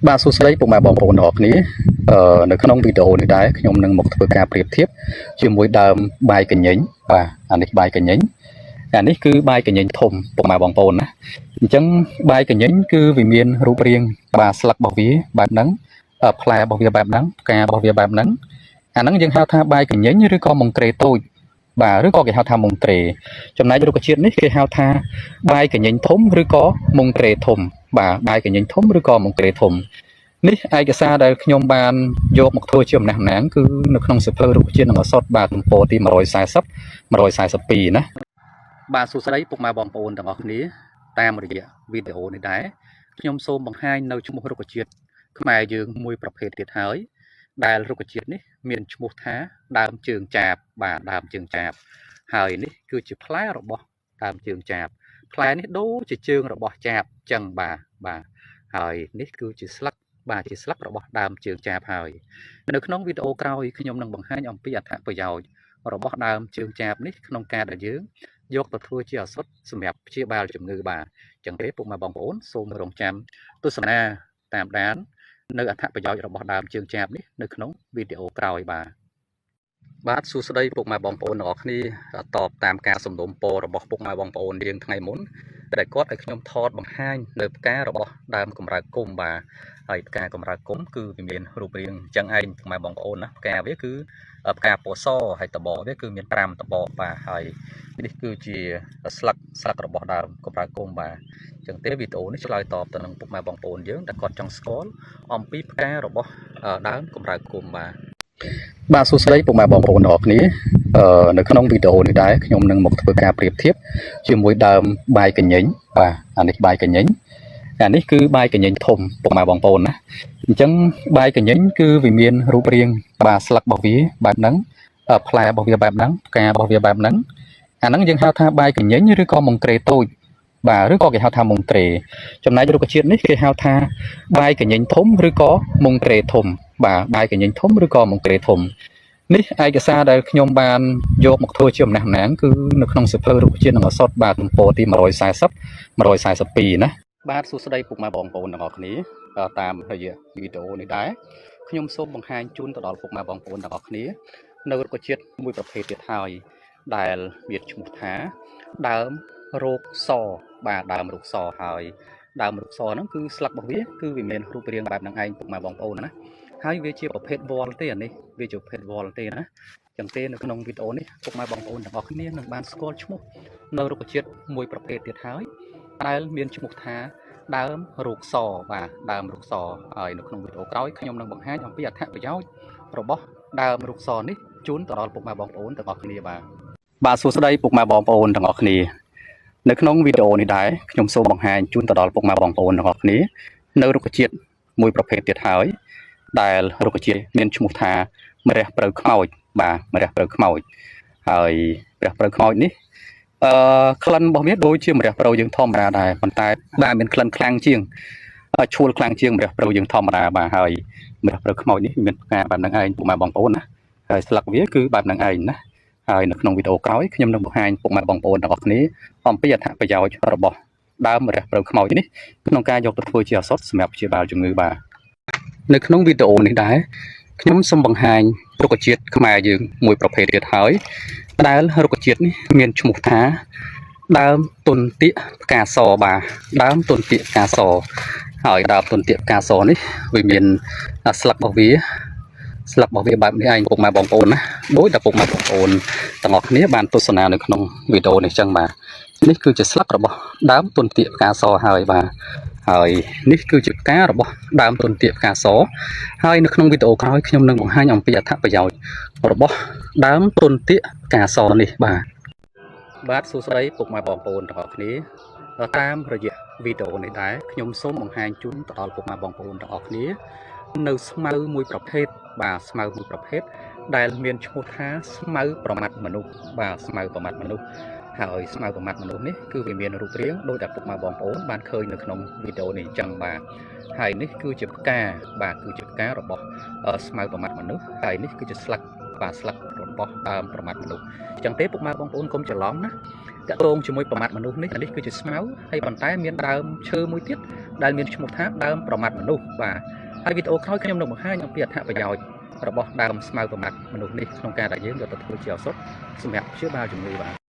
បាទសួស្តីពុកម៉ែបងប្អូនទាំងអស់គ្នានៅក្នុងវីដេអូនេះដែរខ្ញុំនឹងមកធ្វើការប្រៀបធៀបជាមួយដើមបាយកញ៉ិញបាទអានេះបាយកញ៉ិញអានេះគឺបាយកញ៉ិញធំពុកម៉ែបងប្អូនណាអញ្ចឹងបាយកញ៉ិញគឺវាមានរូបរាងបាទស្លឹករបស់វាបែបហ្នឹងផ្លែរបស់វាបែបហ្នឹងផ្ការបស់វាបែបហ្នឹងអាហ្នឹងយើងហៅថាបាយកញ៉ិញឬក៏មង្គ្រេតូចបាទឬក៏គេហៅថាមង្គ្រេចំណែករុក្ខជាតិនេះគេហៅថាបាយកញ៉ិញធំឬក៏មង្គ្រេធំបាទបាយកញ៉ិញធំឬក៏មង្គ្រេធំនេះឯកសារដែលខ្ញុំបានយកមកធ្វើជាអំណះអំណាងគឺនៅក្នុងសៀវភៅរុក្ខជាតិនិងឱសថបាទទំព័រទី140 142ណាបាទសួស្តីពុកម៉ែបងប្អូនទាំងអស់គ្នាតាមរយៈវីដេអូនេះដែរខ្ញុំសូមបង្ហាញនៅឈ្មោះរុក្ខជាតិខ្មែរយើងមួយប្រភេទទៀតហើយដែលរុក្ខជាតិនេះមានឈ្មោះថាដើមជើងចាបបាទដើមជើងចាបហើយនេះគឺជាផ្លែរបស់ដើមជើងចាបផ្លែនេះដូចជាជើងរបស់ចាបចឹងបាទបាទហើយនេះគឺជាស្លឹកបាទជាស្លឹករបស់ដើមជើងចាបហើយនៅក្នុងវីដេអូក្រោយខ្ញុំនឹងបង្ហាញអំពីអត្ថប្រយោជន៍របស់ដើមជើងចាបនេះក្នុងការដែលយើងយកទៅធ្វើជាឱសថសម្រាប់ព្យាបាលជំងឺបាទចឹងទេពុកម៉ែបងប្អូនសូមរងចាំទស្សនាតាមដាននៅអត្ថប្រយោជន៍របស់ដើមជើងចាបនេះនៅក្នុងវីដេអូក្រោយបាទបាទសួស្តីពុកម៉ែបងប្អូនទាំងអស់គ្នាតបតាមការសំណូមពររបស់ពុកម៉ែបងប្អូនយើងថ្ងៃមុនដែលគាត់ឲ្យខ្ញុំថតបង្ហាញនៅផ្ការបស់ដើមកម្រើកគុំបាទហើយផ្កាកម្រើកគុំគឺវាមានរូបរាងអញ្ចឹងឯងពុកម៉ែបងប្អូនណាផ្កាវាគឺផ្កាពណ៌សហើយតបវាគឺមាន5តបបាទហើយនេះគឺជាស្លឹករបស់ដើមកម្រើកគុំបាទអញ្ចឹងទេវីដេអូនេះឆ្លើយតបទៅនឹងពុកម៉ែបងប្អូនយើងដែលគាត់ចង់ស្គាល់អំពីផ្ការបស់ដើមកម្រើកគុំបាទបាទសួស្តីពុកម៉ែបងប្អូនទាំងអស់គ្នានៅក្នុងវីដេអូនេះដែរខ្ញុំនឹងមកធ្វើការប្រៀបធៀបជាមួយដើមបាយកញ៉ិញបាទអានេះបាយកញ៉ិញអានេះគឺបាយកញ៉ិញធំពុកម៉ែបងប្អូនណាអញ្ចឹងបាយកញ៉ិញគឺវាមានរូបរាងបាទស្លឹករបស់វាបែបហ្នឹងផ្លែរបស់វាបែបហ្នឹងផ្ការបស់វាបែបហ្នឹងអាហ្នឹងយើងហៅថាបាយកញ៉ិញឬក៏មង្គ្រេតូចបាទឬក៏គេហៅថាមង្គ្រេចំណែករុក្ខជាតិនេះគេហៅថាបាយកញ៉ិញធំឬក៏មង្គ្រេធំបាទបាយកញ៉ិញធំឬក៏មង្គ្រេធំនេះឯកសារដែលខ្ញុំបានយកមកធ្វើជាអំណះអំណាងគឺនៅក្នុងសៀវភៅរុក្ខជាតិនិងឱសថបាទទំព័រទី140 142ណាបាទសួស្តីពុកម៉ែបងប្អូនទាំងអស់គ្នាតាមរយៈវីដេអូនេះដែរខ្ញុំសូមបង្ហាញជូនទៅដល់ពុកម៉ែបងប្អូនទាំងអស់គ្នានៅរុក្ខជាតិមួយប្រភេទទៀតហើយដែលមានឈ្មោះថាដើមរោគសបាទដើមរោគសហើយដើមរោគសហ្នឹងគឺស្លឹករបស់វាគឺវាមានរូបរាងបែបហ្នឹងឯងពុកម៉ែបងប្អូនណាហើយវាជាប្រភេទវល់ទេអានេះវាជាប្រភេទវល់ទេណាចឹងទេនៅក្នុងវីដេអូនេះពុកម៉ែបងប្អូនទាំងអស់គ្នានឹងបានស្គាល់ឈ្មោះនៅរុក្ខជាតិមួយប្រភេទទៀតហើយដែលមានឈ្មោះថាដើមរោគសបាទដើមរោគសហើយនៅក្នុងវីដេអូក្រោយខ្ញុំនឹងបង្ហាញអំពីអត្ថប្រយោជន៍របស់ដើមរោគសនេះជូនទៅដល់ពុកម៉ែបងប្អូនទាំងអស់គ្នាបាទបាទសួស្តីពុកម៉ែបងប្អូនទាំងអស់គ្នានៅក្នុងវីដេអូនេះដែរខ្ញុំសូមបង្ហាញជូនទៅដល់ពុកម៉ែបងប្អូនទាំងអស់គ្នានៅរុក្ខជាតិមួយប្រភេទទៀតហើយដែលរុក្ខជាតិមានឈ្មោះថាម្រះព្រៅខ្មោចបាទម្រះព្រៅខ្មោចហើយម្រះព្រៅខ្មោចនេះក្លិនរបស់វាដូចជាម្រះព្រៅយើងធម្មតាដែរប៉ុន្តែបាទមានក្លិនខ្លាំងជាងឈួលខ្លាំងជាងម្រះព្រៅយើងធម្មតាបាទហើយម្រះព្រៅខ្មោចនេះមានផ្កាបែបហ្នឹងឯងពុកម៉ែបងប្អូនណាហើយស្លឹកវាគឺបែបហ្នឹងឯងណាហើយនៅក្នុងវីដេអូក្រោយខ្ញុំនឹងបង្ហាញពុកម៉ែបងប្អូនទាំងអស់គ្នាអំពីអត្ថប្រយោជន៍របស់ដើមម្រះព្រៅខ្មោចនេះក្នុងការយកទៅធ្វើជាឱសថសម្រាប់ព្យាបាលជំងឺបាទនៅក្នុងវីដេអូនេះដែរខ្ញុំសូមបង្ហាញរុក្ខជាតិខ្មែរយើងមួយប្រភេទទៀតហើយដែលរុក្ខជាតិនេះមានឈ្មោះថាដើមទុនទាកផ្កាសបាទដើមទុនទាកផ្កាសហើយដើមទុនទាកផ្កាសនេះវាមានស្លឹករបស់វាបែបនេះឯងពុកម៉ែបងប្អូនណាដោយតែពុកម៉ែបងប្អូនទាំងអស់គ្នាបានទស្សនានៅក្នុងវីដេអូនេះចឹងបាទនេះគឺជាស្លឹករបស់ដើមទុនទាកផ្កាសហើយបាទហើយនេះគឺជាផ្ការបស់ដើមទុនទាកផ្កាសហើយនៅក្នុងវីដេអូក្រោយខ្ញុំនឹងបង្ហាញអំពីអត្ថប្រយោជន៍របស់ដើមទុនទាកផ្កាសនេះបាទបាទសួស្តីពុកម៉ែបងប្អូនទាំងអស់គ្នាតាមរយៈវីដេអូនេះដែរខ្ញុំសូមបង្ហាញជូនទៅដល់ពុកម៉ែបងប្អូនទាំងអស់គ្នានៅស្មៅមួយប្រភេទបាទស្មៅមួយប្រភេទដែលមានឈ្មោះថាស្មៅប្រមាត់មនុស្សបាទស្មៅប្រមាត់មនុស្សហើយស្មៅប្រមាត់មនុស្សនេះគឺវាមានរូបរាងដូចតែពុកម៉ែបងប្អូនបានឃើញនៅក្នុងវីដេអូនេះអញ្ចឹងបាទហើយនេះគឺជាផ្កាបាទគឺជាផ្ការបស់ស្មៅប្រមាត់មនុស្សហើយនេះគឺជាស្លឹក បាទស្លឹករបស់ដើមប្រមាត់មនុស្សអញ្ចឹងទេពុកម៉ែបងប្អូនកុំច្រឡំណាតាក់ទងជាមួយប្រមាត់មនុស្សនេះអានេះគឺជាស្មៅហើយប៉ុន្តែមានដើមឈើមួយទៀតដែលមានឈ្មោះថាដើមប្រមាត់មនុស្សបាទហើយវីដេអូក្រោយខ្ញុំនឹងបង្ហាញអំពីអត្ថប្រយោជន៍របស់ដើមស្មៅប្រមាត់មនុស្សនេះក្នុងការដែលយើងយកទៅធ្វើជាឱសថសម្រាប់ព្យាបាលជំងឺបាទ។